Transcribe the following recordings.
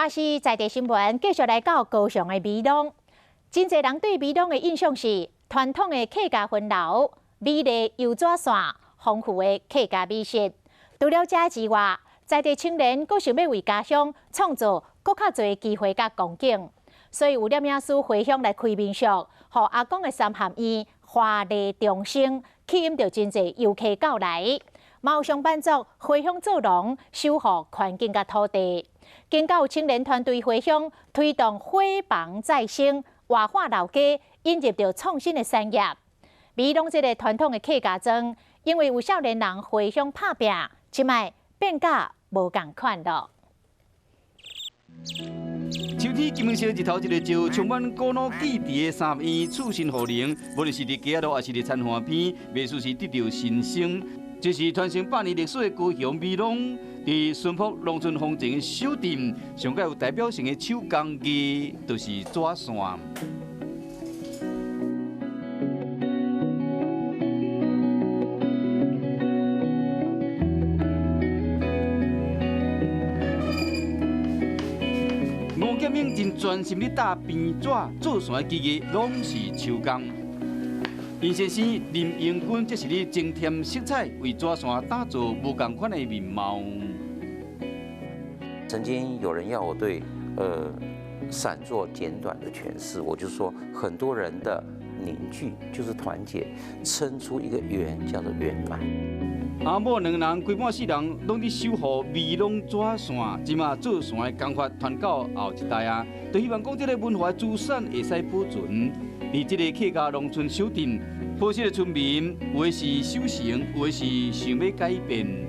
啊是在地新聞，繼續來到高雄的美濃。真濟人對美濃的印象是傳統的客家分樓、美麗油紙傘、豐富的客家美食。除了這之外，在地青年閣想欲為家鄉創造閣較濟機會佮光景，所以有攝影師回鄉來開民宿，予阿公的三合院華麗重生，吸引著真濟遊客到來。嘛有上班族回鄉做農，守護環境佮土地。更閣有青年團隊回鄉推動伙房再生、活化老街，引入著創新的產業。美濃這个傳統的客家莊，因為有少年人回鄉拍拚，這擺變甲無仝款囉。秋天金黃色日頭一个照，充滿古老記憶的三合院厝新戶靈，無論是佇街仔路，抑是佇田邊，袂輸是得著新生。這是傳承百年歷史的高雄美濃，佇淳樸農村風情的小鎮，上蓋有代表性的手工藝，就是紙傘。吳建明真專心咧搭編紙做傘的技藝，攏是手工。𪜶先生林英軍這是咧增添色彩，為紙傘打造無仝款的面貌。曾經有人要我對傘做簡短的詮釋，我就說很多人的凝聚就是團結，撐出一個圓叫做圓滿。阿某兩人規半世人攏佇守護美濃紙傘，這馬做傘的工法傳到後一代啊，就希望講這个文化資產會使保存。佇這个客家農村小鎮，朴實的村民有的是守成，有的是想欲改變。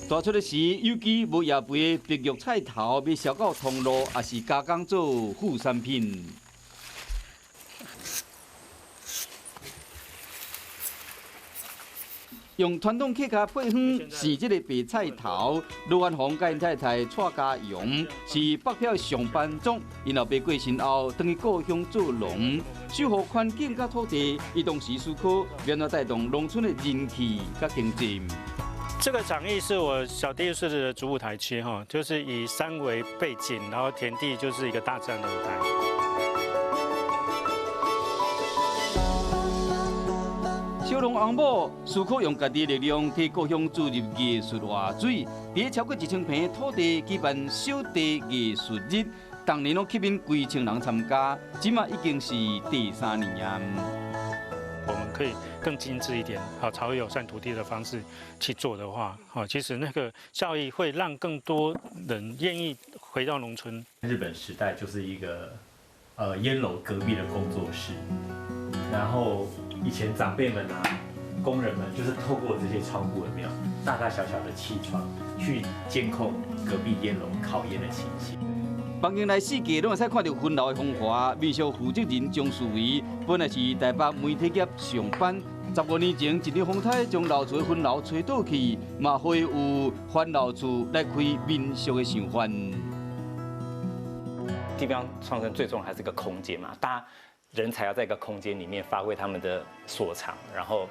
大出的時，有機無藥肥的白玉菜頭，欲銷到通路，抑是加工做副產品。用傳統客家配方生這个白菜頭，盧安紅佮𪜶太太蔡家榮是北漂上班族，𪜶老爸過身後，轉去故鄉做農，守護環境佮土地，伊同時思考欲按怎帶動農村的人氣佮經濟。這個場域是我小弟設置的主舞台區，哈，就是以山為背景，然後田地就是一個大自然的舞台。小農翁某思考用家己的力量替故鄉注入藝術活水，佇超過1000坪土地舉辦小地藝術日，逐年攏吸引幾千人參加，這馬已經是第三年啊。我們可以更精緻一點，好，朝友善土地的方式去做的話，好，其實那個效益會讓更多人願意回到農村。日本時代就是一個，煙樓隔壁的工作室，然後以前長輩們啊，工人們就是透過這些窗戶，有沒有大大小小的氣窗去監控隔壁煙樓烤煙的情形。房間內四界攏會使看著分樓的風華。民宿負責人張思維本來是台北媒體業上班，15年前一場風颱將老厝的分樓吹倒去，嘛會有翻老厝來開民宿的想法。地方創生最重要還是個空間嘛，大家人才要在一個空間裡面發揮他們的所長，然後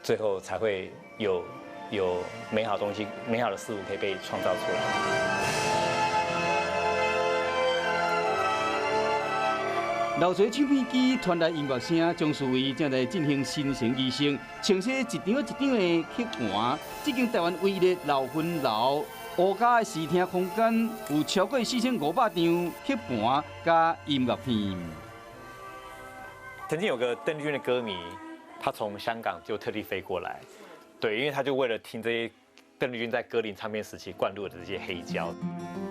最後才會有美好東西、美好的事物可以被創造出來。流水唱片機傳來音樂聲，張思維正在進行新生儀式，清洗一張一張的刻盤。這間台灣唯一的老分樓，烏家的視聽空間有超過4500張刻盤佮音樂片。曾經有個鄧麗君的歌迷，他從香港就特地飛過來，對，因為他就為了聽這些鄧麗君在歌林唱片時期灌錄的這些黑膠。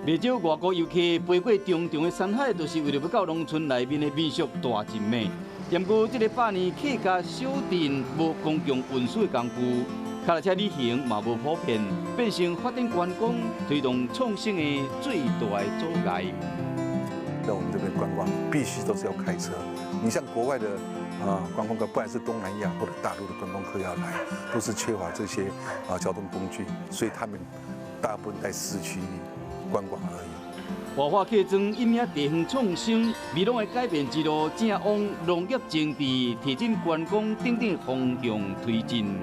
袂少外國遊客飛過長長的山海，就是為著欲到農村內面的民宿蹛一暝。毋過，這个百年客家小鎮無公共運輸的工具，跤踏車旅行嘛無普遍，變成發展觀光、推動創新的最大的阻礙。那我們這邊觀光必須都是要開車。你像國外的觀光客，不管是東南亞或者大陸的觀光客要來，都是缺乏這些交通工具，所以他們大部分在市區觀光而已。活化客莊引領地方創生，美濃的改變之路正往農業經濟、提振觀光等等方向推進。